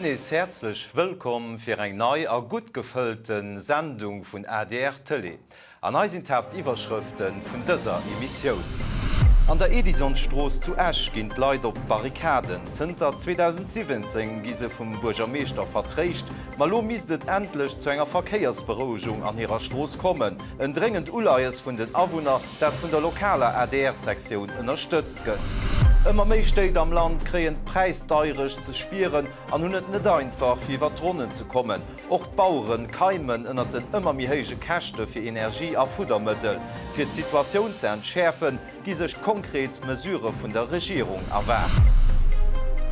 Sidd nees häerzlech wëllkomm fir eng nei a gutt gefëllte Sendung vun adr Tëlee. An hei sinn d'Haaptiwwerschrëfte vun dëser Emissioun. An der Edisonstrooss zu Esch ginn d'Leit op d'Barrikaden. Zënter 2017 gi se vum Buergermeeschter vertréischt, ma lo misst et endlech zu enger Verkéiersberouegung an hirer Strooss kommen. En dréngend Uleies vun den Awunner, dat vun der lokaler ADR-Sektioun ënnerstëtzt gëtt. Ëmmer méi Stéit am Land kréien d'Präisdeierecht ze spieren an hunn et net einfach, fir iwwer d'Ronnen ze kommen. Och d'Baueren keimen ënnert den ëmmer méi héije Käschte fir Energie a Fuddermëttel. Fir d'Situatioun ze entschäerfen, gi sech konkret Mesurë vun der Regierung erwaart.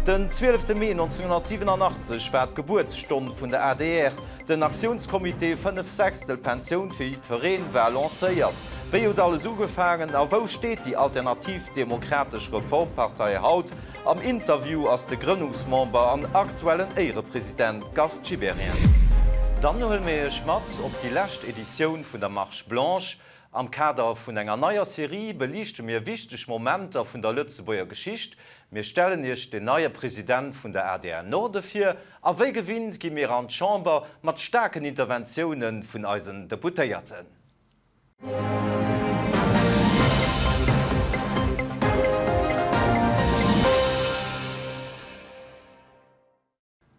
Den 12 Mee 1987 war d'Gebuertsstonn vun der adr. Den Aktiounscomité 5 Sechstel Pensioun fir jiddwereen war lancéiert. Wéi huet alles ugefaangen a wou steet déi alternativ demokratesch Reformpartei haut? Am Interview ass de Grënnungsmember an aktuellen Éierepresident Gast Gibéryen. Dann huele mir Iech mat op déi lescht Editioun vun der Marche Blanche. Am Kader vun enger neier Serie beliichte mir wichteg Momenter vun der Lëtzebuerger Geschicht. Mir stellen Iech den neie President vun der adr Norde vir a wéi gewinnt gi mir an d'Chamber mat staarken Interventioune vun eisen Deputéierten.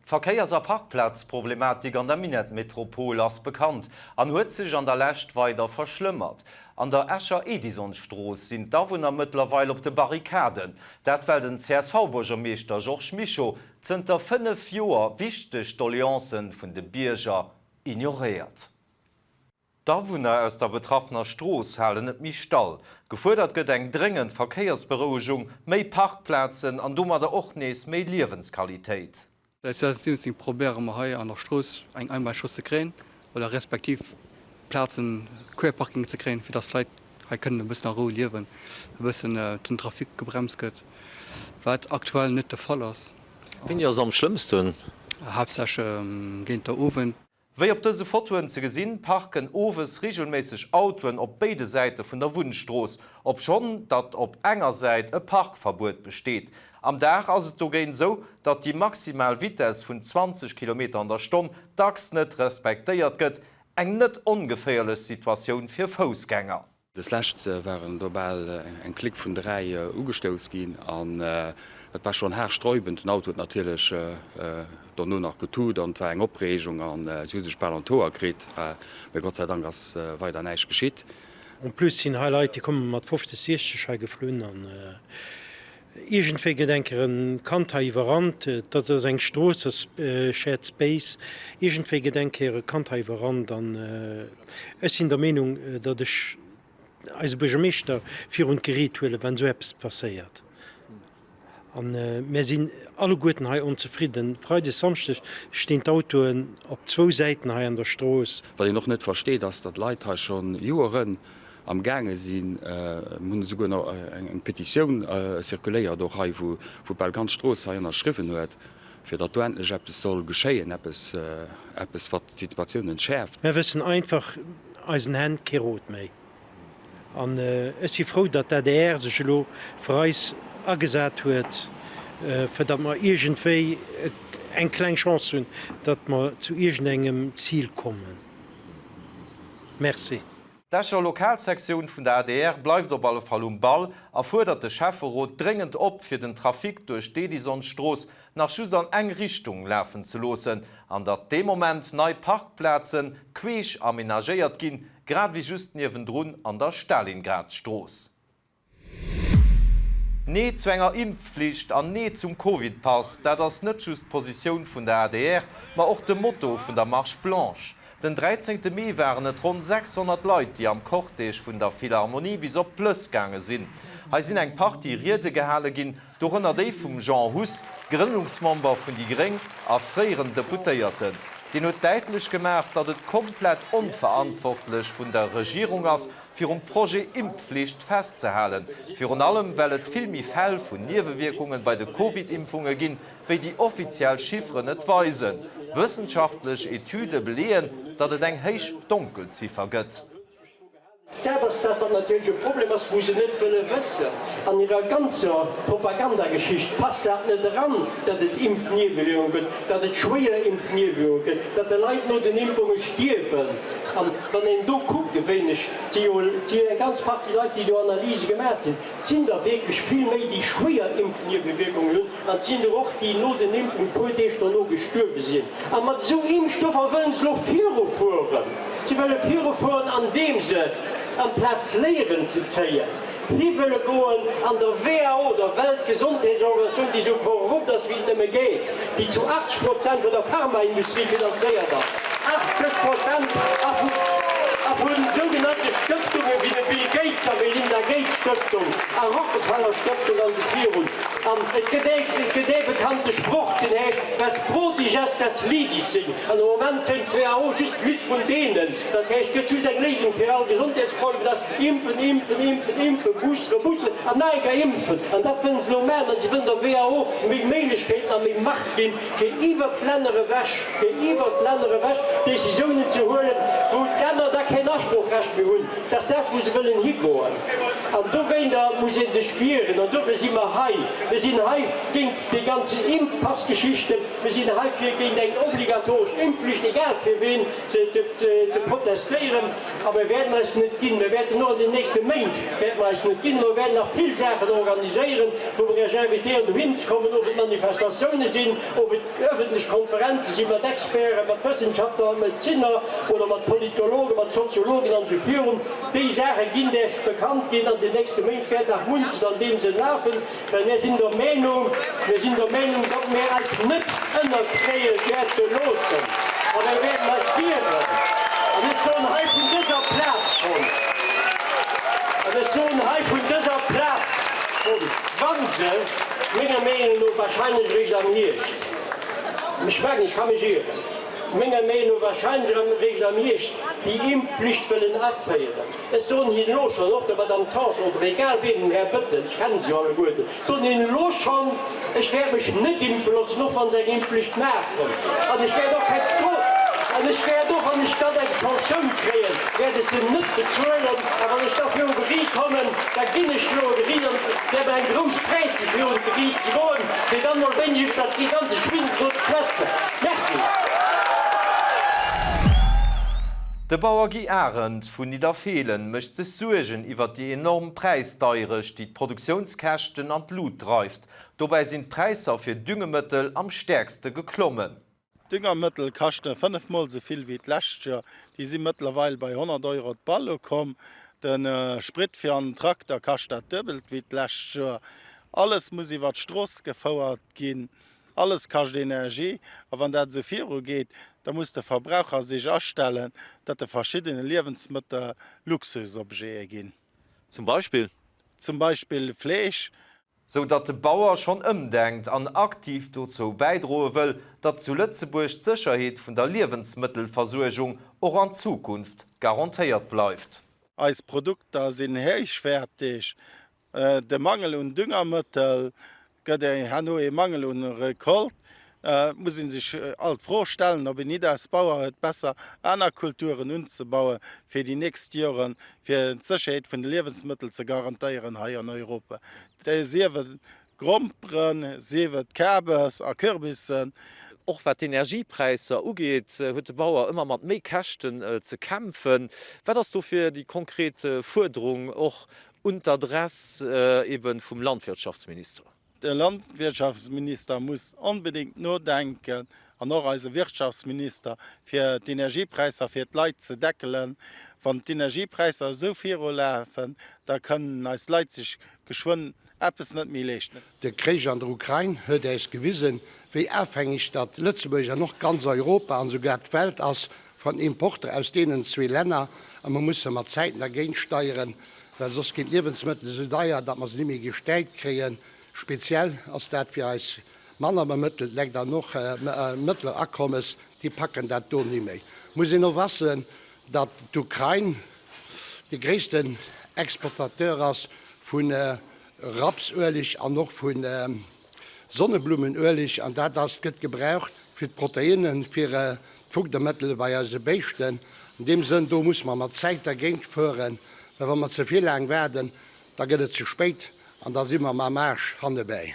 D'Verkéiers a Parkplazproblematik an der Minettmetropol ass bekannt an huet sech an der Lescht weider verschlëmmert. An der Escher Edisonstrooss sinn d'Awunner mëttlerweil op de Barrikaden. Dat well den CSV-Buergermeeschter Georges Mischo zënter 5 Joer wichteg Doleancen vun de Bierger ignoréiert. D'Awunner aus der betraffener Strooss halen net méi stall. Gefuerdert gëtt eng dréngend Verkéiersberouegung, méi Parkplazen an domadder och nees méi Liewensqualitéit. Säit 2017 probéiere mer hei an der Strooss eng Einbahnstrooss ze kréien oder respektiv Plazen, Querparkingen ze kréien, fir dass d'Leit hei kënnen e bëssen a Rou liewen, e bëssen den Trafic gebremst gëtt, wat aktuell net de Fall ass. Wéini ass et am schlëmmsten? Haaptsächlech géint der Owend. Wéi op dëse Fotoen ze gesinn, parken owes reegelméisseg Autoen op béide Säite vun der Wunnstrooss, obschonn datt op enger Säit e Parkverbuet besteet. Am Dag ass et dogéint esou, datt déi maximal Vitess vun 20 Kilometer an der Stonn dacks net respektéiert gëtt, eng net ongeféierlech Situatioun fir Foussgänger. Des Lescht waren do bal eng Clique vun 3 ugestouss ginn an dat war schonn haarsträubend. Den Auto huet natierlech dono nach getut an et war eng Opreegung an si hu sech bal an d'Hoer kritt, mee Gott sei Dank ass weider näischt geschitt. En plus sinn hei Leit, déi komme mat 50, 60 hei geflunn an iergendwéi gëtt eng Kéier en Kand hei iwwerrannt. Dat ass eng Strooss, dat ass Shared Space. Iergendwéi gëtt eng Kéier e Kand hei iwwerrannt an Ech sinn der Meenung, datt ech eise Buergermeeschter virun d'Geriit huelen, wann esou eppes passéiert. A mär sinn alleguerten hei onzefridden. Freides, Samschdes stinn d'Autoen op zwou Säiten hei an der Strooss. Wat een och net versteet, ass, datt Leit hei scho Joeren am gaange sinn, mir hunn esouguer nach eng Petitioun zirkuléiert och hei, wou bal d'ganz Strooss hei ënnerschriwwen huet, fir datt do endlech eppes soll geschéien, eppes, eppes wat d'Situatioun entschäerft. Mär wëssen einfach eisen Hänn kee Rot méi. An ech si frou, datt d'ADR sech elo fir eis agesat huet, fir datt mer iergendwéi eng kleng Chance hunn, datt mer zu iergendengem Zil kommen. Merci. D'Escher Lokalsektioun vun der adr bleift op alle Fall um Ball a fuerdert de Schäfferot dréngend op, fir den Trafic duerch d'Edisonstrooss nach just an eng Richtung lafen ze loossen an datt dee Moment nei Parkplaze queesch amenagéiert ginn, grad ewéi just niewendrun an der Stalingradstrooss. Nee zu enger Impfflicht an Nee zum Covid-Pass, dat ass net just d'Positioun vun der adr, ma och de Motto vun der Marche Blanche. Den 13 Mee waren et ronn 600 Leit, déi am Cortège vun der Philharmonie bis op d'Plëss gaange sinn. Hei sinn eng Partie Riede gehale ginn, dorënner déi vum Jean Huss, Grënnungsmember vun déi Gréng a fréieren Deputéierten. Deen huet däitlech gemaach, datt et komplett onverantwortlech vun der Regierung ass, fir um Projet Impfflicht festzehalen, virun allem well et vill méi Fäll vun Niewewierkunge bei de Covid-Impfunge ginn, wéi déi offiziell Chifferen et weisen. Wëssenschaftlech Etüde beleeën, datt et eng héich Donkelziffer gëtt. Dat ass dat, wat natierlech e Problem ass, wou se net wëlle wëssen. An hirer ganzer Propagandageschicht passt dat net eran, datt et Impfniewewierkunge gëtt, datt et schwéier Impfniewewierkunge gëtt, datt de Leit no den Impfunge stierwen. An wann een do kuckt e wéineg, et si jo eng ganz Partie Leit, déi do Analyse gemaat hunn, et sinn der wierklech vill méi, déi schwéier Impfniewewierkungen hunn, an et sinn der och, déi no den Impfungen e puer Deeg dono gestuerwe sinn. A mat esou Impfstoffer wëllen se elo virufueren. Si wëlle virufueren, andeem se, amplaz Léieren ze zéien, hi wëlle goen an der WHO, der Weltgesondheetsorganisatioun, déi esou korrupt ass wéi et nëmme geet, déi zu 80 Prozent vun der Pharmaindustrie finanzéiert ass, 80 Prozent, a vu a vu sougenannte Stëftunge wéi de Bill Gates a Melinda Gates Stëftung a Rockefeller Stëftung an esou virun. An et gëtt ee et gëtt ee bekannte Sproch, deen heescht, Wes Brot ich ess, das Lied ich sing. An am Moment séngt d'WHO just d'Lidd vun deenen. Dat heescht, et gëtt just eng Léisung fir all Gesondheetsproblem, dat ass impfen, impfen, impfen, impfen, boosteren, boosteren an nach eng Kéier impfen. An dat wëllen se elo maachen. An se wëllen der WHO méi Méiglechkeeten a méi Macht ginn, fir iwwert d'Länner ewech, fir iwwert d'Länner ewech Décisiounen ze huelen, wou d'Länner da keen Asproochrecht méi hunn. Dat ass dat, wou se wëllen higoen. An dogéinter muss ee sech wieren. An dofir si mer hei. Mir sinn hei géint déi ganzen Impfpassgeschichten. Mir sinn hei fir géint eng obligatoresch Impfflicht, egal fir ween, ze protestéieren. A mir wäerten eis net ginn. Mir wäerten och an den nächste Méint wäerte mer eis net ginn. Mir wäerten nach vill Saachen organiséieren, wou mer Iech invitéieren dohin ze kommen, ob et Manifestatioune sinn, ob et ëffentlech Konferenze sinn mat Experten, mat Wëssenschaftler, mat Medezinner oder mat Politologen, mat Soziologen an esou virun. Déi Saache ginn Iech bekannt ginn an den nächste Méint wäert nach munches an deem Sënn lafen. Well mir sinn der Meenung, mir sinn der Meenung, datt mir eis net ënnerkréie wäerte loossen a mir wäerten eis wieren. An ech soen hei vun dëser Plaz schonn, an ech soen hei vun dëser Plaz schonn, wa se, menger Meenung no wahrscheinlech eréischt am Hierscht, ech mengen, ech ka mech ieren, menger Meenung no wahrscheinlech eréischt am Hierscht déi Impfflicht wëllen aféieren, Ech soen hinnen elo schonn, och der Madame Tanson oder egal ween, dem Här Bettel, ech kennen se jo alleguerten, soen hinnen elo schonn, ech wäert mech net impfe loossen, och wa se eng Impfflicht maachen. An ech wäert och keng Strof, an ech wäert och, wann ech dann eng Sanktioun kréien, wäert ech se net bezuelen. A wann ech da viru Geriicht kommen, da ginn ech viru Geriicht an et wär mer eng grouss Freed, ze virun d'Geriicht ze goen, fir dann mol wéineg iwwer dat ganze Schwindel do ze schwätzen. Merci. De Bauer Guy Arendt vun Nidderfeelen mécht sech Suergen iwwer déi enorm Präisdeierecht, déi d'Produktiounskäschten an d'Lut dreift. Dobäi sinn d'Präisser fir Düngemëttel am stäerkste geklommen. D'Düngermëttel kaschte 5 mol esou vill wéi d'lescht Joer. Déi si mëttlerweil bei 100 Euro d'Ball ukomm. De Sprit fir an den Trakter kascht dat duebelt wéi d'lescht Joer. Alles muss iwwer d'Strooss gefouert ginn. Alles kascht Energie a wann dat esou viru geet, da muss de Verbraucher sech astellen, datt de verschiddene Liewensmëttel Luxusobjete ginn. Zum Beispill? Zum Beispill Fleesch. Sou datt de Bauer schonn ëmdenkt an aktiv dozou bäidroe wëll, datt zu Lëtzebuerg d'Sécherheet vun der Liewensmëttelversuergung och an Zukunft garantéiert bleift. Eis Produkter sinn héichwäerteg, De Mangel un Düngermëttel gëtt herno ee Mangel un Recolte. Et muss ee sech alt d'Fro stellen, ob een nit als Bauer et besser aner Kulturen unzebaue fir déi nächst Joren, fir d'Sécherheet vun de Liewensmëttel ze garantéieren hei an Europa. Sief et Gromperen, sief et Kabes a Kürbissen. Och wat d'Energiepräisser ugeet, huet de Bauer ëmmer mat méi Käschten ze kämpfen. Wat ass dofir déi konkret Fuerderung och Un d'Adress ebe vum Landwirtschaftsminister. De Landwirtschaftsminister muss onbedéngt nodenken, an och eise Wirtschaftsminister, fir d'Energiepräisser fir d'Leit ze deckelen. Wann d'Energiepräisser esou virulafen, da kënnen eis Leit sech geschwënn eppes net méi leeschten. De Krich an der Ukrain huet äis gewisen, wéi afhängeg datt Lëtzebuerg an och ganz Europa an esouguer d'Welt ass van Importer aus deenen zwee Länner. A mer musse mat Zäiten dergéint steieren, well soss ginn d'Liewensmëttel esou deier, datt mer se ni méi gestäipt kréien. Speziell ass dat fir eis manner bemëttelt Lekt an och mëttler Akommes, déi packen dat do ni méi. Muss een och wassen, datt d'Ukrain de gréissten Exportateur ass vu Rapsueleg an och vu Sonneblummenueleg, an dat ass, gëtt gebraucht fir d'Proteinnen, fir d'Fuddermëttel bei eise Béischten. An deem Sënn, do musse mer mat Zäit dergéint fueren. Well wa mer ze vill laang waarden, da gëtt et ze spéit an da si mer mam Aarsch hannebäi.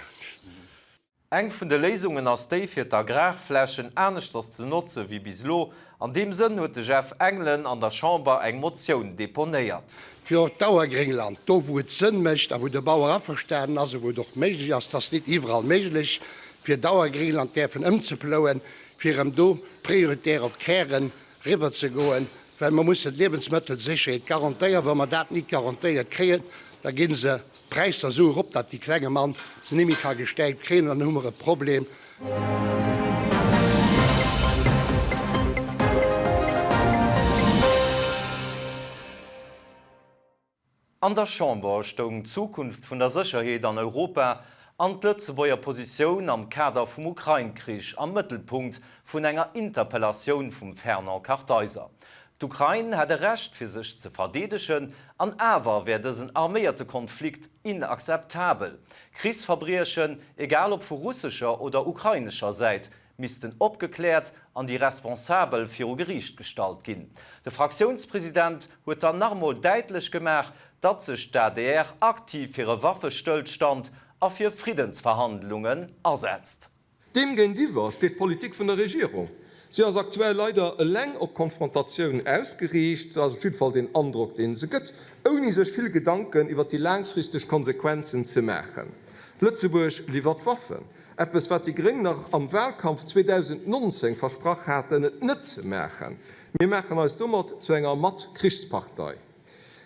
Eng vun de Léisungen ass déi, fir d'Agrarflächen aneschters ze notze wéi bis elo. An deem Sënn huet de Jeff Engelen an der Chamber eng Motioun deponéiert. Fir och d'Dauergréngland, do wou et Sënn mécht a wou de Bauer averstanen ass a wou et och méiglech ass, et ass nit iwwerall méiglech, fir Dauergréngland däerfen ëmzeplouen, fir erëm do prioritär op Kären riwwer ze goen, well mer mussen d'Liewensmëttelsécherheet garantéieren. Wa mer dat nit garantéiert kréien, da gi se D'Präisser esou erop, datt déi klenge Mann se ni méi ka gestäipt kréien, an dann hu mer e Problem. An der Chamber stoung d'Zukunft vun der Sécherheet an Europa an d'Lëtzebuerger Positioun am Kader vum Ukrain-Krich am Mëttelpunkt vun enger Interpellatioun vum Fernand Kartheiser. D'Ukrain hätt e Recht fir sech ze verdeedegen, an awer wär dësen arméierte Konflikt inakzeptabel. Krichsverbriechen, egal ob vu russescher oder ukrainescher Säit, missten opgekläert an déi Responsabel viru Geriicht gestallt ginn. De Fraktiounspresident huet dann nach emol däitlech gemaach, datt sech d'ADR aktiv fir e Waffestëllstand a fir Friddensverhandlungen asetzt. Deem géintiwwer steet d'Politik vun der Regierung. Si ass aktuell leider eleng op Konfrontatioun ausgeriicht, dat ass op jidde Fall deen Androck, deen se gëtt, ouni sech vill Gedanken iwwer déi laangfristeg Konsequenzen ze maachen. Lëtzebuerg liwwert Waffen, eppes wat déi Gréng nach am Wahlkampf 2019 versprach haten, et net ze maachen. Mir maachen eis domat zu enger Mat-Krichspartei.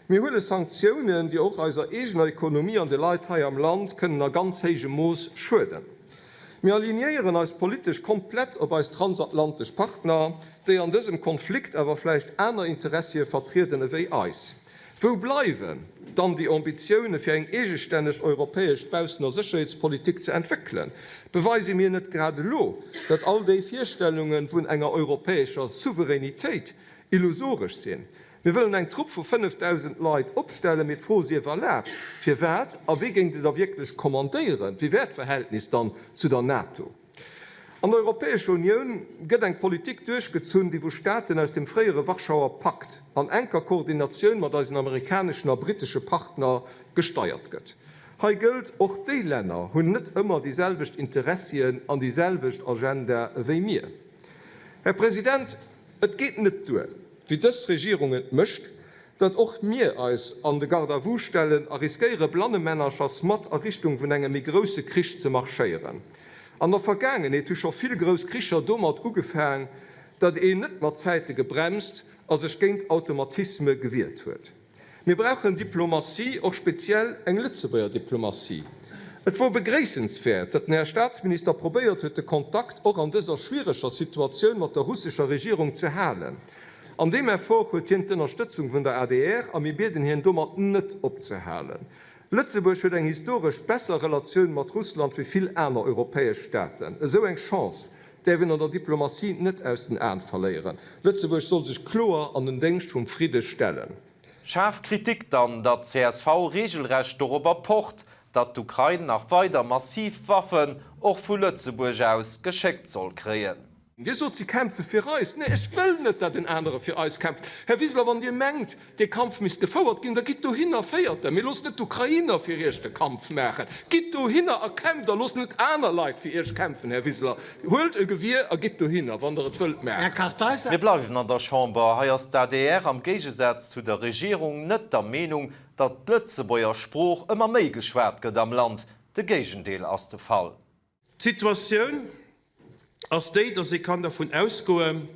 Mir huele Sanktiounen, déi och eiser eegener Ekonomie an de Leit hei am Land kënnen a ganz héijem Mooss schueden. Mir alignéieren eis politesch komplett op eis transatlantesch Partner, déi an dësem Konflikt awer vläicht aner Interessie vertrieden ewéi eis. Wou bleiwen dann déi Ambitioune fir eng eegestänneg europäesch Baussen a Sécherheetspolitik ze entwéckelen? Beweise mir net grad elo, datt all déi Virstellunge vun enger europäescher Souveränitéit illusoresch sinn? Mir wëllen eng Trupp vu 5.000 Leit opstellen, mee d'Fro sief erlaabt, Firwat a wie géing se da wierklech kommandéieren? Wéi wär d'Verhältnis dann zu der NATO? An der Europäescher Unioun gëtt eng Politik duerchgezunn, déi vu Staaten aus dem fréiere Warschauer Pakt an enker Koordinatioun mat eisen amerikaneschen a brittesche Partner gesteiert gëtt. Hei gëllt, Och déi Länner hunn net ëmmer déi selwecht Interessien an déi selwecht Agenda ewéi mir. Här President, Et geet net duer, wéi dës Regierung et mécht, datt och mir eis an de Garde à vous stellen a riskéiere blannemännerchers mat a Richtung vun engem méi grousse Krich ze marschéieren. An der Vergaangenheet hu scho vill grouss Kricher domat ugefaang, datt een net mat Zäite gebremst a sech géint Automatisme gewiert huet. Mir brauchen Diplomatie, och speziell eng Lëtzebuerger Diplomatie. Et wor begréissenswäert, datt den Här Staatsminister probéiert huet, de Kontakt och an dëser schwiereger Situatioun mat der russescher Regierung ze halen. An deem Effort huet hien d'Ënnerstëtzung vun der adr a mir bieden hien domat net opzehalen. Lëtzebuerg huet eng historesch besser Relatioun mat Russland wéi vill aner europäesch Staaten. Esou eng Chance däerf een an der Diplomatie net aus den Aen verléieren. Lëtzebuerg soll sech kloer an den Déngscht vum Fridde stellen. Schaarf Kritik dann, datt csv reegelrecht dorobber pocht, datt d'Ukrain nach weider massiv Waffen, och vu Lëtzebuerg aus, geschéckt soll kréien. Dir sot, si kämpfe fir eis. Nee, ech wëll net, datt en anere fir eis kämpft. Här Wiseler, wann Dir mengt, dee Kampf misst gefouert ginn, da gitt dohinner, féiert en. Mee loosst net d'Ukrainer fir Iech de Kampf maachen. Gitt dohinner a kämpft a loosst net aner Leit fir Iech kämpfen, Här Wiseler. Huelt e Gewier a gitt dohinner, wann Der et wëllt maachen. Mir bleiwen an der Chamber. Hei ass d'ADR am Géigesaz zu der Regierung net der Meenung, datt d'Lëtzebuerger Sprooch ëmmer méi geschwat gëtt am Land. De Géigendeel ass de Fall. D'Situatioun ass déi, dass ee kann dervun ausgoen,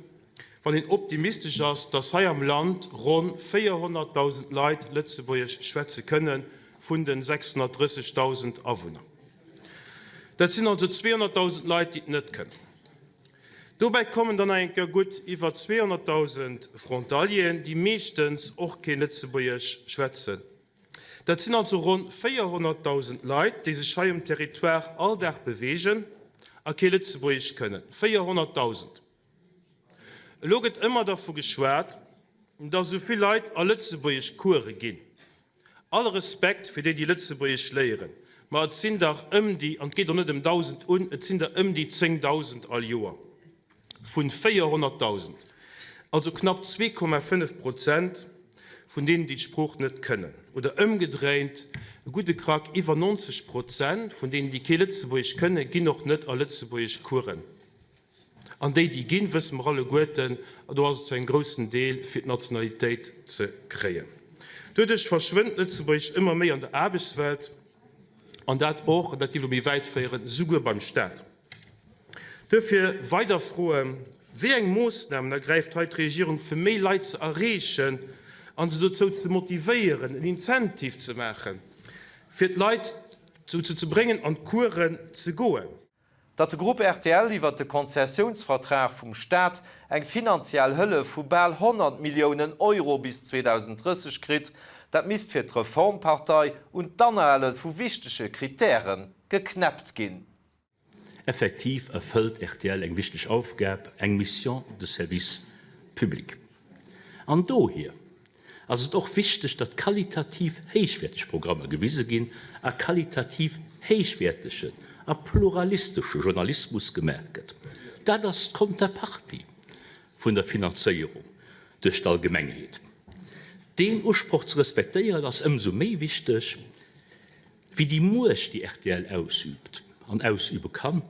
wann een optimistesch ass, dass hei am Land ronn 400.000 Leit Lëtzebuergesch schwätze kënne vun de 630.000 Awunner. Dat sinn also 200.000 Leit, déi et net kënnen. Dobäi kommen dann nach eng Kéier gutt iwwer 200.000 Frontalieren, déi meeschtens och kee Lëtzebuergesch schwätzen. Dat sinn also ronn 400.000 Leit, déi sech hei um Territoire all Dag beweegen a kee Lëtzebuergesch kënnen. 400.000! Elo gëtt ëmmer dervu geschwat, datt esou vill Leit a Lëtzebuergeschcourse ginn. All Respekt fir déi, déi Lëtzebuergesch léieren, ma et sinn dach ëm déi, an et geet och net ëm 1.000 un, et sinn der ëm déi 10.000 all Joer. Vun 400.000, also knapp 2,5 Prozent. vun deenen, déi d'Sprooch net kënnen. Oder ëmgedréint, e gudde Krack iwwer 90 Prozent vun deenen, déi kee Lëtzebuergesch kënnen, ginn och net a Lëtzebuergeschcoursen. An déi, déi ginn, wësse mer alleguerten, do ass et zu engem groussen Deel, fir d'Nationalitéit ze kréien. Doduerch verschwënnt Lëtzebuergesch ëmmer méi an der Aarbechtswelt, an dat och, an dat géif elo méi wäit féieren, souguer beim Staat. Duerfir weider Froen, Wéi eng Moossnamen ergräift hei d'Regierung, fir méi Leit ze erreechen a se dozou ze motivéieren, en Incentive ze maachen, fir d'Leit dozou ze bréngen, an d'Coursen ze goen? Datt de Grupp rtl iwwert de Konzessiounsvertrag vum Staat eng finanziell Hëllef vu bal 100 Milliounen Euro bis 2030 kritt, dat misst fir d'Reformpartei un d'Anhale vu wichtege Krittäre geknäppt ginn. Effektiv erfëllt rtl eng wichteg Aufgab, eng Mission de service public. An dohier ass et och wichteg, datt qualitativ héichwäerteg Programmer gewise ginn a qualitativ héichwäertegen a pluralistesche Journalismus gemaach gëtt. Dat ass d'Konterpartie vun der Finanzéierung duerch d'Allgemengheet. Deen Usproch ze respektéieren ass ëmsou méi wichteg, wéi déi Muecht, déi rtl ausüübt an ausübe kann,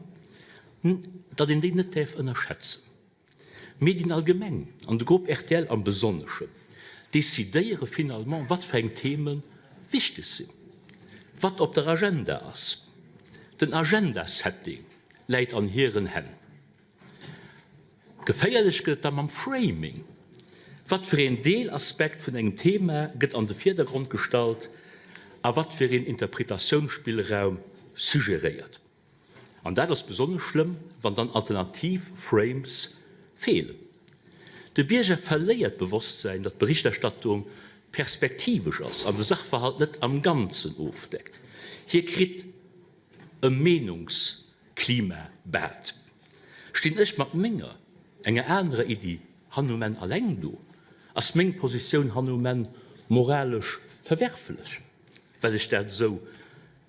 datt een déi net däerf ënnerschätzen. D'Medien allgemeng an de Grupp rtl am Besonneschen decidéiere finalement, wat fir eng Theme wichteg sinn, wat op der Agenda ass. Den Agenda-Setting läit an hiren Hänn. Geféierlech gëtt et da mam Framing. Wat fir een Deelaspekt vun engem Thema gëtt an de Virdergrond gestallt a wat fir een Interpretatiounsspillraum suggeréiert? An dat ass besonnesch schlëmm, wann dann alternativ Frames feelen. De Bierger verléiert d'Bewosstsäin, datt d'Berichterstattung perspektivesch ass an de Sachverhalt net am Ganzen ofdeckt. Hie kritt e Meenungsklima-Bad. Stinn ech mat menger, enger anerer Iddi han um Enn alleng do? Ass meng Positioun han um Enn moralesch verwerflech, well ech dat esou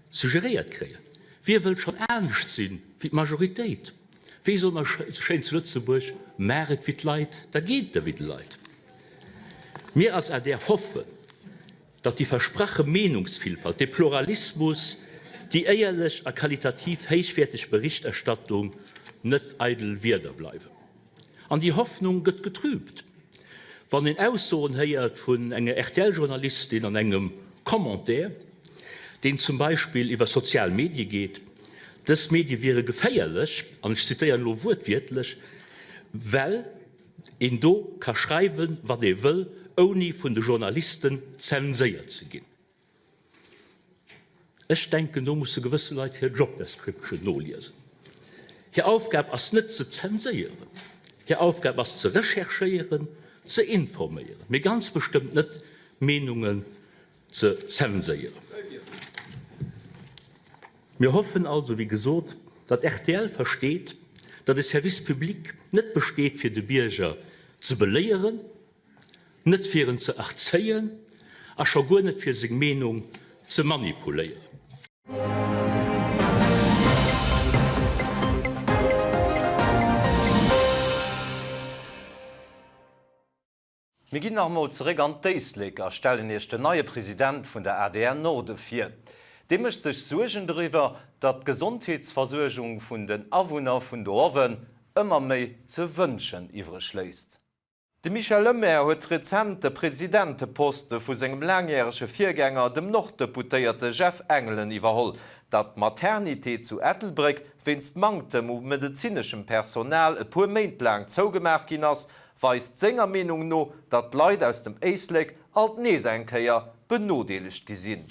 suggeréiert kréien? Wie wëllt schonn anescht sinn wéi d'Majoritéit? Wéi soe mer esou schéin zu Lëtzebuerg, Maach et wéi d'Leit, da geet et der wéi de Leit. Mir als adr hoffen, datt déi versprache Meenungsvillfalt, de Pluralismus, déi éierlech a qualitativ héichwäerteg Berichterstattung net eidel Wierder bleiwen. An déi Hoffnung gëtt getrübt, wann een Aussoen héiert vun enger RTL-Journalistin an engem Commentaire, deen zum Beispill iwwer sozial Medie geet, dës Medie wiere geféierlech, an ech zitéieren elo wuertwiertlech, well een do ka schreiwen, wat ee wëll, ouni vun de Journalisten zenséiert ze ginn. Ech denken, do musse gewësse Leit hir Job description noliesen. Hir Aufgab ass net ze zenséieren, hir Aufgab ass ze recherchéieren, ze informéieren, mee ganz bestëmmt net Meenungen ze zenséieren. Mir hoffen also, wéi gesot, datt rtl versteet, datt e Service public net besteet fir de Bierger ze beléieren, net fir en ze erzéien a scho guer net fir seng Meenung ze manipuléieren. Mir ginn nach emol zeréck an d'Éislek a stellen Iech den neie President vun der adr Norde vir. Dee mécht sech Suergen doriwwer, datt d'Gesondheetsversuergung vun den Awunner vun Doerwen ëmmer méi ze wënschen iwwreg léisst. De Michel Lemaire huet rezent de Presidenteposte vu sengem laangjärege Virgänger, dem Norddeputéierte Jeff Engelen, iwwerholl. Datt d'Maternité zu Ettelbréck wéinst Manktem u medezineschem Personal e puer Méint laang zougemaach ginn ass, weist senger Meenung no, datt d'Leit aus dem Éislek alt nees eng Kéier benodeelegt gi sinn.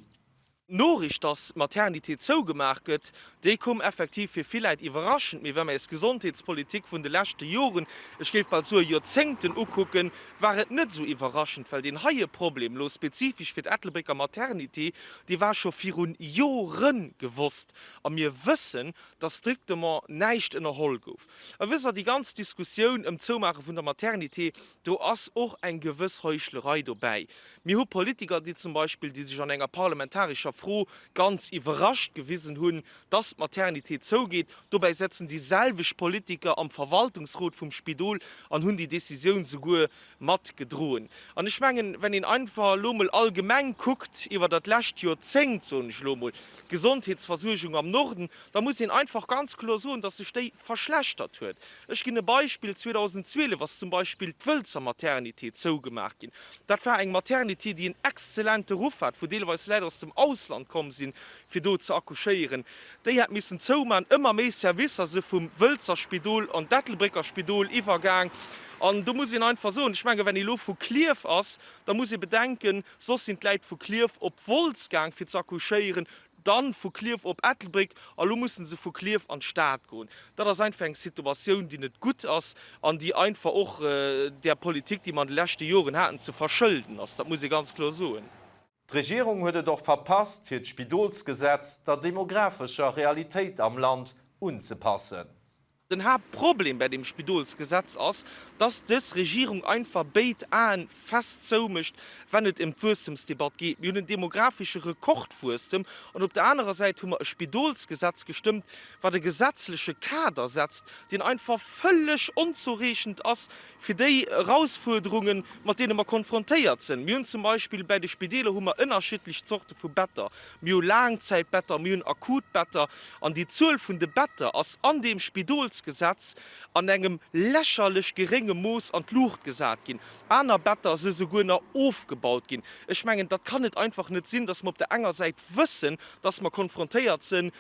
D'Noriicht, dass d'Maternité zougemaach gëtt, déi koum effektiv fir vill Läit iwwerraschend. Mee wa mir eis Gesondheetspolitik vun de leschte Joren, ech géif bal soe Joerzéngten, ukucken, war et net esou iwwerraschend, well deen heie Problem, elo spezifesch fir d'Ettelbrécker Maternité, dee war scho virun Jore gewosst. A mir wëssen, dass strictement näischt ënnerholl gouf. A wësst Der, déi ganz Diskussioun ëm d'Zoumaache vun der Maternité, do ass och eng gewëss Heuchlerei dobäi. Mir hu Politiker, déi zum Beispill, déi sech an enger parlamentarescher. Fro ganz iwwerrascht gewisen hunn, dass d'Maternité zougeet. Dobäi setzen déi selwecht Politiker am Verwaltungsrot vum Spidol an hunn déi Decisioun souguer mat gedroen. An ech mengen, wenn een einfach elo emol allgemeng kuckt iwwer dat lescht Joerzéngt, soen ech elo emol, d'Gesondheetsversuergung am Norden, da muss een einfach ganz kloer soen, dass sech déi verschlechtert huet. Ech ginn e Beispill, 2012 ass zum Beispill d'Wëlzer Maternité zougemaach ginn. Dat war eng Maternité, déi en exzellente Ruff hat, wou deelweis Läit aus dem Ausland komm sinn, fir do ze accouchéieren. Déi hätt missen zoumachen. Ëmmer méi Servicer si vum Wëlzer Spidol an d'Ettelbrécker Spidol iwwergaang. An do muss een einfach soen, ech menge wenn ee lo vu Klierf ass, da muss ee bedenken, soss sinn d'Läit vu Klierf op Wolz gaang fir ze accouchéieren, dann vu Klierf op Ettelbréck a lo musse se vu Klierf an d'Stad goen. Dat ass einfach eng Situatioun, déi net gutt ass an déi einfach och där Politik, déi mer an de leschte Joren haten, ze verschëlden ass. Dat muss ee ganz kloer soen. D'Regierung huet et och verpasst, fir d'Spidolsgesetz der demographescher Realitéit am Land unzepassen. Den Haaptproblem bei deem Spidolsgesetz ass, dass dës Regierung einfach béid Aen fest zoumécht, wenn et ëm d'Wuesstemsdebatt geet. Mir hunn en demographesche Rekordwuesstem an op der anerer Säit hu mer e Spidolsgesetz gestëmmt, wat e gesetzleche Kader setzt, deen einfach vëlleg onzoureechend ass fir déi Erausfuerderungen, mat deene mer konfrontéiert sinn. Mir hunn zum Beispill bäi de Spideeler hu mer ënnerschiddlech Zorte vu Better. Mir hu Laangzäitbetter, mir hunn Akutbetter. An déi Zuel vun de Better ass an deem Spidolsgesetz an engem lächerlech gerénge Mooss an d'Luucht gesat ginn. Aner Better si souguer nach ofgebaut ginn. Ech mengen, dat kann et einfach net sinn, dass mer op der enger Säit wëssen, dass mer konfrontéiert sinn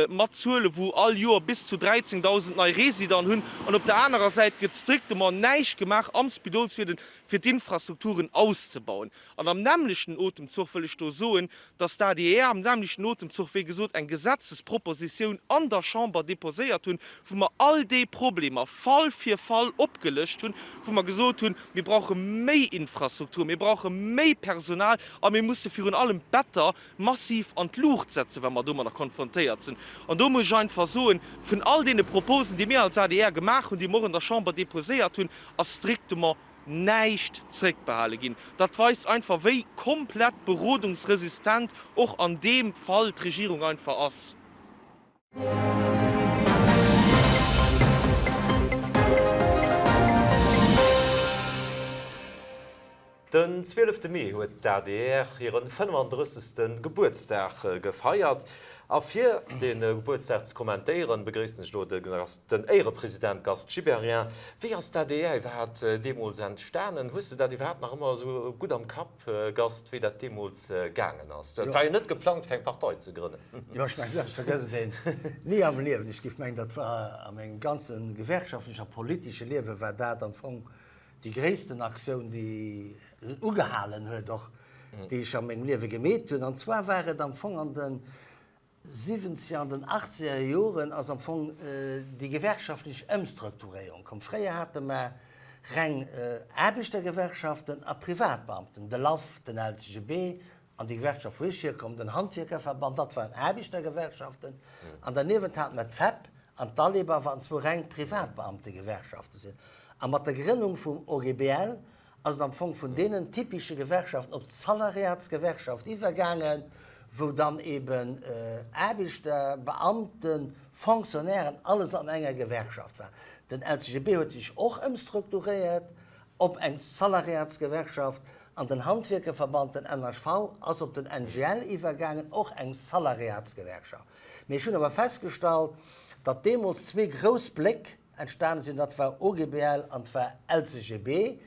mat Zuele wou all Joer bis zu 13.000 nei Residenten hunn, an op der anerer Säit gëtt strictement näischt gemaach am Spidolswieden, fir d'Infrastrukturen auszebauen. An am nämmlechten Otemzuch wëll ech do soen, dass d'ADR am nämmlechten Otemzuch, wéi gesot, eng Gesetzespropositioun an der Chamber déposéiert hunn, wou mer all déi Problemer Fall fir Fall opgelëscht hunn, wou mer gesot hunn, mir brauche méi Infrastruktur, mir brauche méi Personal a mir musse virun allem d'Better massiv an d'Luucht setzen, wa mer domadder konfrontéiert sinn. An do muss ech einfach soen, vun all deene Proposen, déi mir als adr gemaach hunn, déi mer och an der Chamber déposéiert hunn, ass strictement näischt zréckbehale ginn. Dat weist einfach, wéi komplett berodungsresistent och an deem Fall d'Regierung einfach ass. Den 12 Mee huet d'ADR hiren 35. Gebuertsdag gefeiert. A fir de Gebuertsdag ze kommentéieren, begréissen ech elo den Éierepresident Gast Gibéryen. Wéi ass d'ADR iwwerhaapt deemools entstanen? Hues du dat iwwerhaapt nach ëmmer esou gutt am Kapp, Gast, wéi dat deemools gaangen ass? Et war jo net geplangt, fir eng Partei ze grënnen. Jo, ech mengen, esou eppes vergësst een ni am Liewen. Ech géif mengen, dat war a mengem ganze gewerkschaftlechen a politesche Liewe war dat am Fong déi gréissten Aktioun, déi ugehalen huet och, déi ech a mengem Liewe gemeet hunn. An zwar war et am Fong an de siwwenzeger an den achtzeger Joren ass am Fong déi gewerkschaftlech Ëmstrukturéierung komm. Fréier hate mer reng Aarbechtergewerkschaften a Privatbeamten, de LAF, den LCGB an déi Gewerkschaft wou ech hierkomm, den Handwierkerverband, dat waren Aarbechtergewerkschaften. An derniewent hate mer d'FEP an d'Aleba, wat zwou reng Privatbeamtegewerkschafte sinn. A mat der Grënnung vum OGBL ass et am Fong vun deenen typische Gewerkschaften op d'Salariatsgewerkschaft iwwergaangen, wou dann eben Aarbechter, Beamten, Fonctionnairen, alles an enger Gewerkschaft war. Den LCGB huet sech och ëmstrukturéiert op eng Salariatsgewerkschaft an den Handwierkerverband, den NHV, ass op den NGL iwwergaangen, och eng Salariatsgewerkschaft. Mee ech hunn awer festgestallt, datt deemools zwee grouss Bléck entstanen sinn, dat war OGBL an 't war LCGB,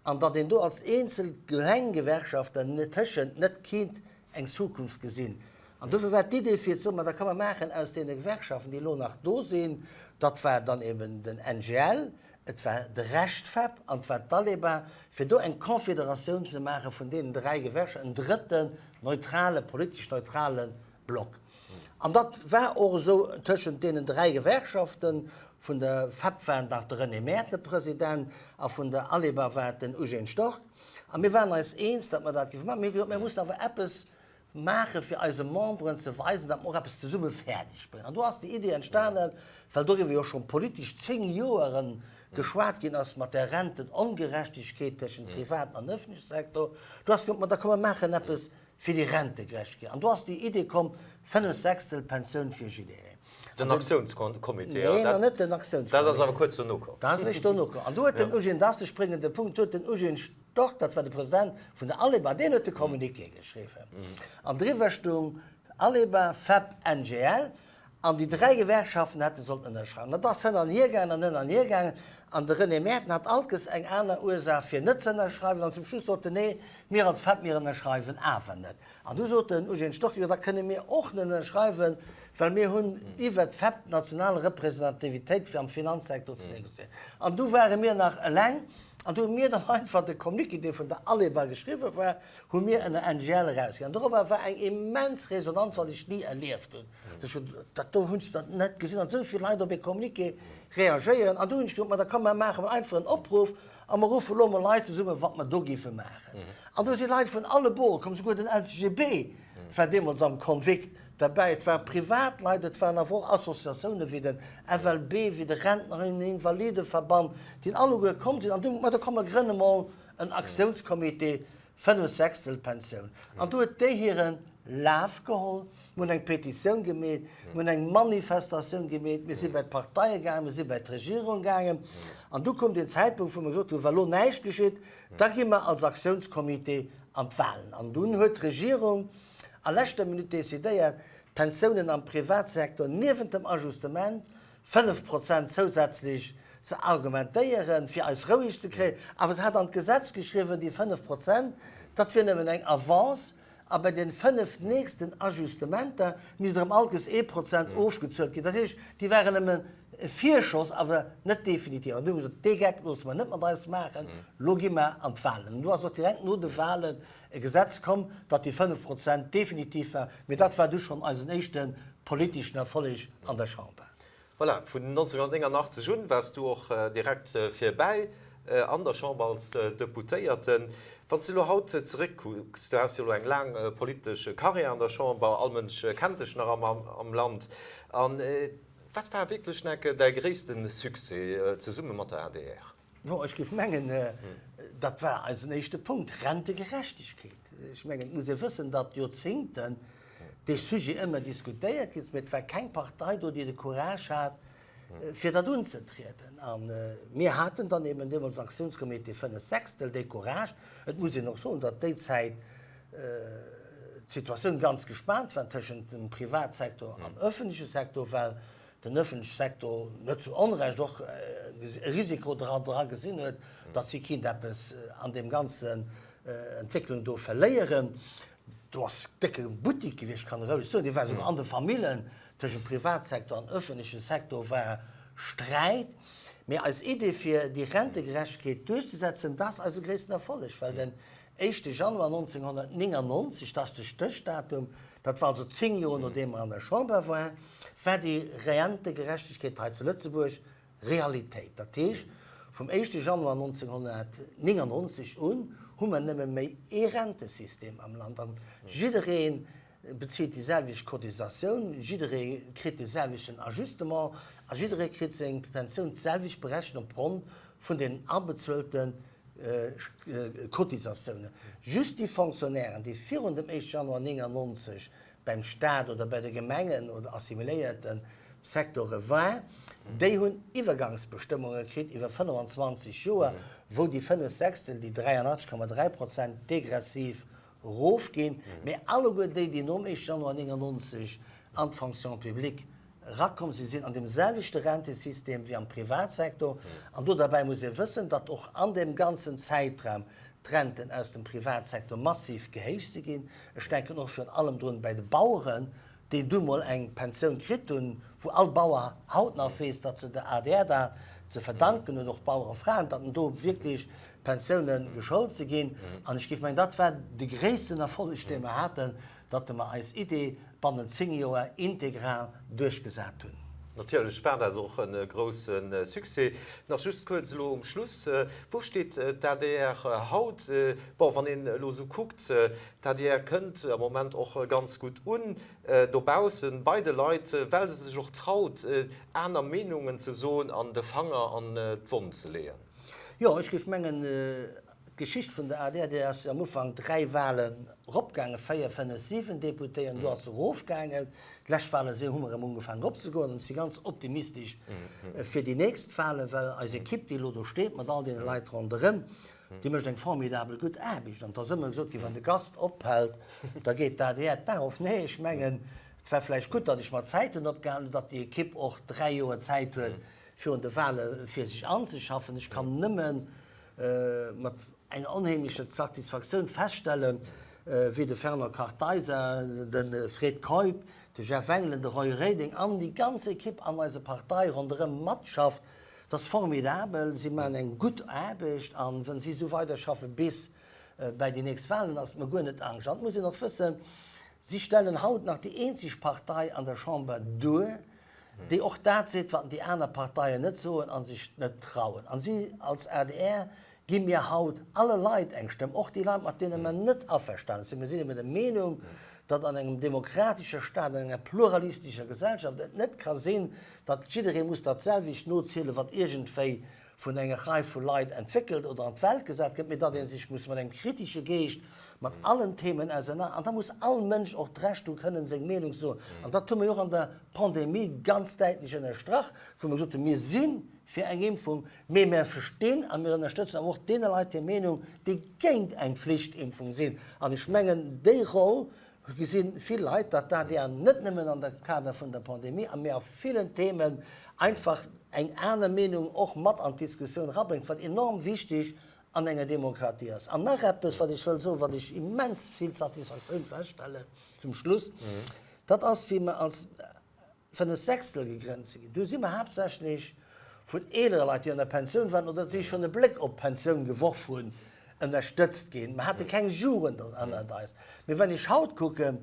an datt een do als eenzel kleng Gewerkschaft dertëschent net kinnt eng Zukunft gesinn. An dofir war d'Idee fir ze soen, ma da ka mer maachen aus deene Gewerkschaften, déi elo nach do sinn, dat war dann eben den NGL, et war de Rescht-FEP an et war d'Aleba, fir do eng Confederatioun ze maache vun deenen dräi Gewerkschaften, en drëtten neutrale, politesch neutrale Block. An dat war och esou tëschent deenen dräi Gewerkschaften, vun der FEP war nach de René Maerten President a vun der Aleba war et den Eugène Storck. A mir waren eis eens, datt mer dat géife maachen. Mir hu gesot, mir mussen awer eppes maache fir eise Memberen ze weisen, datt mer och eppes zesumme fäerdeg bréngen. An do ass déi Idee entstanen, well doriwwer jo scho politesch 10 Joere geschwat ginn ass mat där Rentenongerechtegkeet tëschent privaten an ëffentlechem Sektor. Do ass gesot, ma da komm mer maachen eppes. Fir déi Rentegerechtegkeet. An do ass déi Idee komm, Fënnefsechstel Pensioun fir jiddereen. Den Aktiounscomité, Nee, nach net den Aktiounscomité. Dat ass awer kuerz dono komm. Dat ass eréischt dono komm. An do huet den Eugène, dat ass de spréngende Punkt, do huet den Eugène Storck, dat war de President vun der Aleba, deen huet de Communiqué geschriwwen. An driwwer stung Aleba, FEP, NGL. An déi 3 Gewerkschaften hätte sollten ënnerschreiwen. Dat ass hënn an hier gaangen an hënn an hier gaangen. An de René Merten hat alkes eng aner Ursaach fir net ze ënnerschreiwen. An zum Schluss sot en, Nee, mir als FEP, mir ënnerschreiwen awer net. An du sot den Eugène Storch, Jo, da kënne mir och net ënnerschreiwen, well mir hunn iwwert d'FEP d'national Representativitéit fir am Finanzsektor ze négociéieren. An du ware mir nach eleng. An du hu mir dann einfach de Communiqué, dee vun der Aleba geschriwwen war, hu mir ënner NGL erausginn. An dorobber war eng immens Resonanz, wat ech ni erlieft hunn. Ech hunn dat do hunn ech dat net gesinn, datt esou vill Leit op ee Communiqué reagéieren. An du hunn ech gesot, ma da komm mer maache mol einfach en Opruff a mer ruffe lo mol Leit zesummen, wat mer do géife maachen. An do si Leit vun alle Bore komm, souguer den LCGB war deemools am Konvikt derbäi. Et ware Privatleit, et waren awer och Associatioune wéi den FLB, wéi de Rentner an Invalideverband, déi alleguer komm sinn. An du, ma da komm mer grënne mol en Aktiounscomité Fënnefsechstel Pensioun. An do huet déi hire Laf geholl. Mir hunn eng Petitioun gemeet, mir hunn eng Manifestatioun gemeet, mir si bei d'Parteie gaangen, mir si bei d'Regierung gaangen. An du koum deen Zäitpunkt, wou mer gesot hunn, wa lo näischt geschitt, da gi mer als Aktiounscomité an d'Wahlen. An dunn huet d'Regierung a leschter Minutt decidéiert, d'Pensiounen am Privatsektor niewent dem Ajustement 5 Prozent zousätzlech ze argumentéieren, fir eis roueg ze kréien. Awer se hat an d'Gesetz geschriwwen, déi 5 Prozent, dat wier nëmmen eng Avance, a bei den 5 nächsten Ajustementer misst erëm allkes ee Prozent ofgezuelt ginn. Dat heescht, déi waren nëmmen e Virschoss, awer net definitiv. An du hu mer gesot, dee Geck loosse mer net mat eis maachen, lo gi mer an d'Wahlen. An du ass och direkt no de Wahlen e Gesetz komm, datt déi 5 Prozent definitiv war. Mee dat war du schonn eisen éischte politeschen Erfolleg an der Chamber. Voilà, vun 1989 un waars du och direkt virbäi an der Chamber als Deputéierten. Wann s de elo haut zeréckkucks, du has jo elo eng laang politesch Karriär an der Chamber, all Mënsch kennt dech nach am Land, a wat war wierklech enke däi gréisste Succès zesumme mat der adr? Bon, ech géif mengen, dat war eisen éischte Punkt, Rentegerechtegkeet. Ech mengen, et muss ee wëssen, datt Joerzéngten dee Sujet ëmmer diskutéiert ginn ass, mee et war keng Partei do, déi de Courage hat, fir dat unzetrieden. A mir haten dann eben deemools am Aktiounscomité Fënnefsechstel dee Courage. Et muss een och soen, datt déi Zäit d'Situatioun ganz gespaant war tëschent dem Privatsektor an ëffentleche Sektor, well den öffentleche Sektor net zu Onrecht och e Risiko dra gesinn huet, datt si kinnt eppes an deem ganzen Entwécklung do verléieren. Do ass décke Buttik gewiescht, kann e roueg soen. Dee war esouguer an de Famillen, tëschent Privatsektor an öffentleche Sektor war Sträit. Mee eis Idee fir déi Rentegerechtegkeet duerchzesetzen, dat ass eise gréissten Erfolleg, well den éischte Januar 1999, dat ass de Stéchdatum, dat war also 10 Joer nodeem mer an der Chamber waren, war déi Rentegerechtegkeet hei zu Lëtzebuerg Realitéit. Dat heescht, vum éischte Januar 1999 un hu mer nëmme méi ee Rentesystem am Land an jidderee bezilt déi selwecht Cotisatioun, jidderee kritt dee selwechten Ajustement a jidderee kritt seng Pensioun d'selwecht berechent opgrond vun den abezuelte Cotisatiounen. Just déi Fonctionnairen, déi virun dem éischte Januar 99 beim Staat oder bei de Gemengen oder assimiléierte Secteure war, déi hunn Iwwergangsbestëmmunge kritt iwwer 25 Joer, wou déi 5 Sechstel, déi 83,3 Prozent degressiv erofginn. Mee alleguer déi, déi nom éischte Januar 99 an d'Fonction publique erakomm sinn, sinn an deem selwechte Rentesystem wéi am Privatsektor. An do derbäi muss ee wëssen, datt och an deem ganzen Zäitraum d'Renten aus dem Privatsektor massiv gehéicht si ginn. Ech denken och virun allem drun bei de Baueren, déi du mol eng Pensioun kritt hunn, wou all Bauer haut nach weess, datt se der adr dat ze verdanken huet, och d'Bauerefraen, datt do wierklech Pensiounen geschollt si ginn. An ech géif mengen, dat war de gréissten Erfolleg, dee mer haten, datt mer eis Idee bannent 10 Joer integral duerchgesat hunn. Natierlech war dat och e grousse Succès. Nach just kuerz elo um Schluss, Wou steet d'ADR haut? Bon, wann een elo esou kuckt, d'ADR kënnt am Moment och ganz gutt un dobaussen bei de Leit, well se sech och traut, aner Meenungen ze soen an de Fanger an d'Wonn ze leeën. Jo, ech géif mengen,. D'Geschicht vun der adr, déi ass am Ufank 3 Wahlen eropgaangen, 4, 5, 7 Deputéieren, do ass se erofgaangen. D'lescht Wahle si hu mer erëm ugefaangen eropzegoen an ech si ganz optimistesch fir déi nächst Wahlen, well eis Ekipp, déi elo do steet mat all deene Leit ronderëm, déi mécht eng formidabel gutt Aarbecht. An et ass ëmmer gesot ginn, wann de Gast ophält, da geet d'ADR d'Baach erof. Nee, ech mengen, et war vläicht gutt, datt ech mat Zäiten opgehalen hunn, datt déi Ekipp och 3 Joer Zäit huet virun de Wahle fir sech anzeschaffen. Ech kann nëmmen mat enger onheemlecher Satisfaktioun feststellen, wéi de Fernand Kartheiser, de Fred Keup, de Jeff Engelen, de Roy Reding an déi ganz Ekipp an eiser Partei ronderëm matschafft. Dat ass formidabel. Si maachen eng gutt Aarbecht a wa si esou weiderschaffe bis bäi déi nächst Wahlen, ass et mer guer net Angscht. An et muss een och wëssen, si stellen haut nach déi eenzeg Partei an der Chamber duer, déi och dat seet, wat déi aner Parteien net soen a sech net trauen. A si als adr gi mir haut alle Leit eng Stëmm, och déi Leit, mat deene mer net averstanen sinn. Mir sinn eben der Meenung, datt an engem demokratesche Staat, an enger pluralistescher Gesellschaft et net ka sinn, datt jidderee muss dat selwecht nozielen, wat iergendwéi vun enger Rei vu Leit entwéckelt oder an d'Welt gesat gëtt, mee datt ee sech muss mat engem kritesche Geescht mat allen Themen auserner, an da muss all Mënsch och d'Recht hu kënnen seng Meenung ze soen. An dat hu mir jo och an der Pandemie ganz däitlech ënnerstrach, wou mir gesot hunn, mir si fir eng Impfung, mee mir verstinn a mir ënnerstëtzen awer och deene Leit hir Meenung, déi géint eng Flichtimpfung sinn. An ech mengen, déi Roll gesi vill Leit, datt d'ADR net nëmmen an der Kader vun der Pandemie, mee a villen Themen einfach eng aner Meenung och mat an d'Diskussioun erabréngt, wat enorm wichteg an enger Demokratie ass. An nach eppes, wat ech wëll soen, wat ech immens vill Satisfaktioun feststellen zum Schluss, dat ass, wéi mer als Fënnefsechstel gegrënnt ze ginn. Do si mer haaptsächlech vun eelere Leit, déi an der Pensioun waren oder déi schonn e Bléck op d'Pensioun geworf hunn, ënnerstëtzt ginn. Mer hate keng Jugend ënnert eis. Mee wann ech haut kucken,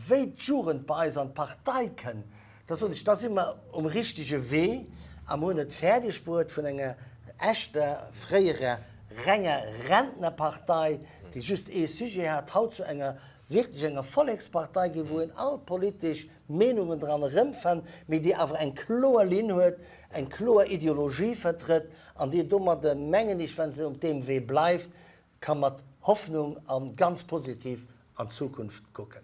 wéi d'Jugend bei eis an d'Partei kënn, da soen ech, da si mer um richtege Wee a mer hunn et fäerdeg bruet, vun enger echter fréierer renger Rentnerpartei, déi just ee Sujet hat, haut zu enger wierklech enger Vollekspartei ginn, wou een all politesch Meenungen dran erëmfennt, mee déi awer eng kloer Linn huet, eng kloer Ideologie vertrëtt an déi domadde, mengen ech, wa se op deem Wee bleift, ka mat Hoffnung a ganz positiv an d'Zukunft kucken.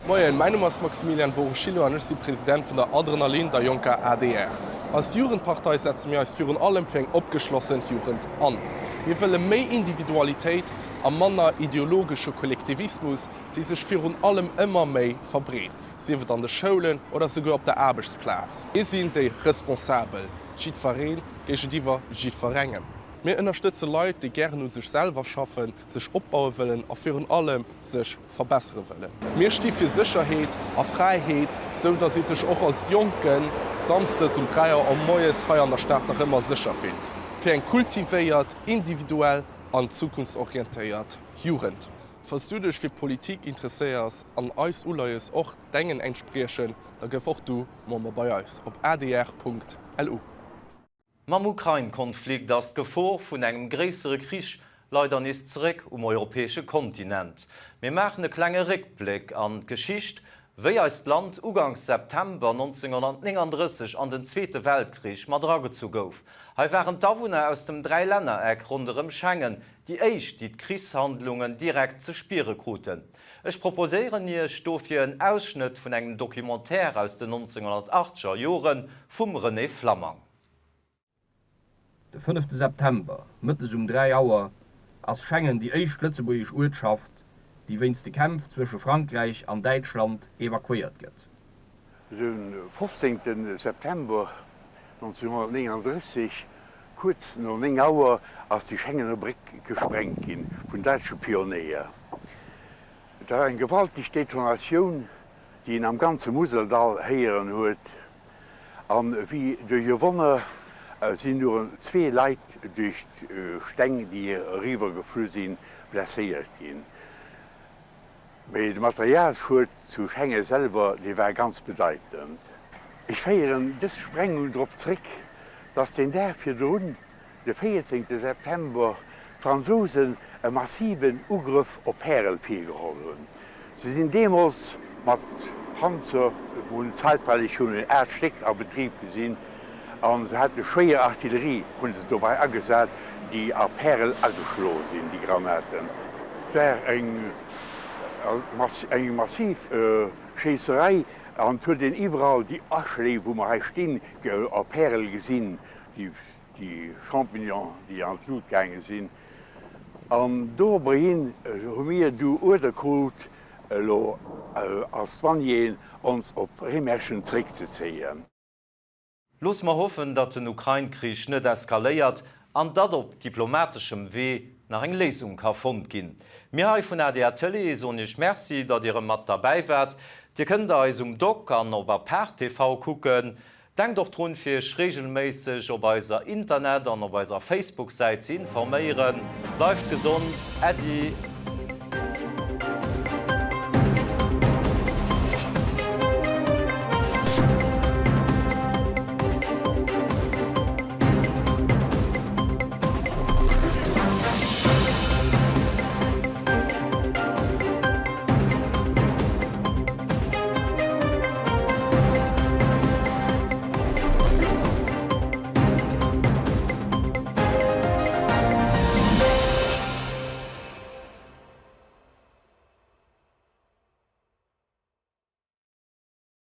Moien, mäin Numm ass Maximilian Woroschilow an ech si President vun der Adrenalin, der jonker adr. Als Jugendpartei setze mir eis virun allem fir eng opgeschlossent Jugend an. Mir wëlle méi Individualitéit a manner ideologesche Kollektivismus, dee sech virun allem ëmmer méi verbreet, sief et an de Schoulen oder souguer op der Aarbechtsplaz. Mir sinn déi Responsabel, jiddweree géigentiwwer jiddwerengem. Mir ënnerstëtze Leit, déi gären u sech selwer schaffen, sech opbaue wëllen a virun allem sech verbessere wëllen. Mir sti fir Sécherheet a Fräiheet, sou datt ee sech och als Jonke samsdes um 3 Auer moies hei an der Stad nach ëmmer sécher fillt. Fir eng kultivéiert, individuell an zukunftsorientéiert Jugend. Falls du dech fir Politik interesséiers an eis Uleies och dengen entspriechen, da gëff och du Member bei eis op adr.lu. Mam Ukrain-Konflikt ass d'Gefor vun engem gréissere Krich leider nees zeréck um europäesche Kontinent. Mir maachen e klenge Réckbléck an d'Geschicht, wéi eist Land uganks September 1939 an den Zweete Weltkrich mat eragezu gouf. Hei waren d'Awunner aus dem Dräilännereck ronderëm Schengen déi éischt, déi d'Krichshandlungen direkt ze spiere kruten. Ech proposéieren Iech dofir en Ausschnëtt vun engem Documentaire aus den 1980er Jore vum René Flammang. De fënnefte September, mëttes um 3 Auer, ass Schengen déi éischt lëtzebuergesch Uertschaft, déi wéinst de Kämpf zwësche Frankräich an Däitschland evakuéiert gëtt. De 15 September 1939, kuerz no 9 Auer, ass déi Schengener Bréck gesprengt ginn vun däitsche Pionéier. Et war eng gewaltig Detonatioun, déi een am ganze Museldall héieren huet. An wéi duerch e Wonner sinn nuren zwee Leit duerch d'Steng, déi eriwwer geflu sinn, blesséiert ginn. Mee de Materialschued zu Schengen selwer, dee war ganz bedeitend. Ech féieren dës Sprengung drop zréck, dass den Dag virdrun, de 14 September, d'Fransousen e massiven Ugrëff op Pärel virgeholl hunn. Se sinn deemools mat Panzer. Hunn zeitweilig hunn en 8 Stéck a Betrib gesinn an se hate schwéier Artillerie hunn se dobei agesat, déi a Pärel ageschlo sinn, déi Granaten. Et war eng eng massiv Schéisserei an et huet een iwwerall déi Aschléi wou mer hei stinn a Pärel gesinn, déi déi Champignons déi an d'Lut gaange sinn. An dorobberhin hu mir du Uerder krut, elo als Douanieren ons op Remerschen zeréckzezéien. Loosse mer hoffen, datt den Ukrain-Krich net eskaléiert an datt op diplomateschem Wee nach eng Léisung ka fonnt ginn. Mir hei vun adr Tëlee soen Iech Merci, datt Dir erëm mat derbäi waart. Dir kënnt eis um Doc an op Apart TV kucken. Denkt och drun fir iech regelméisseg op eiser Internet an op eiser Facebook Säit ze informéieren. Bleift gesond, Äddi.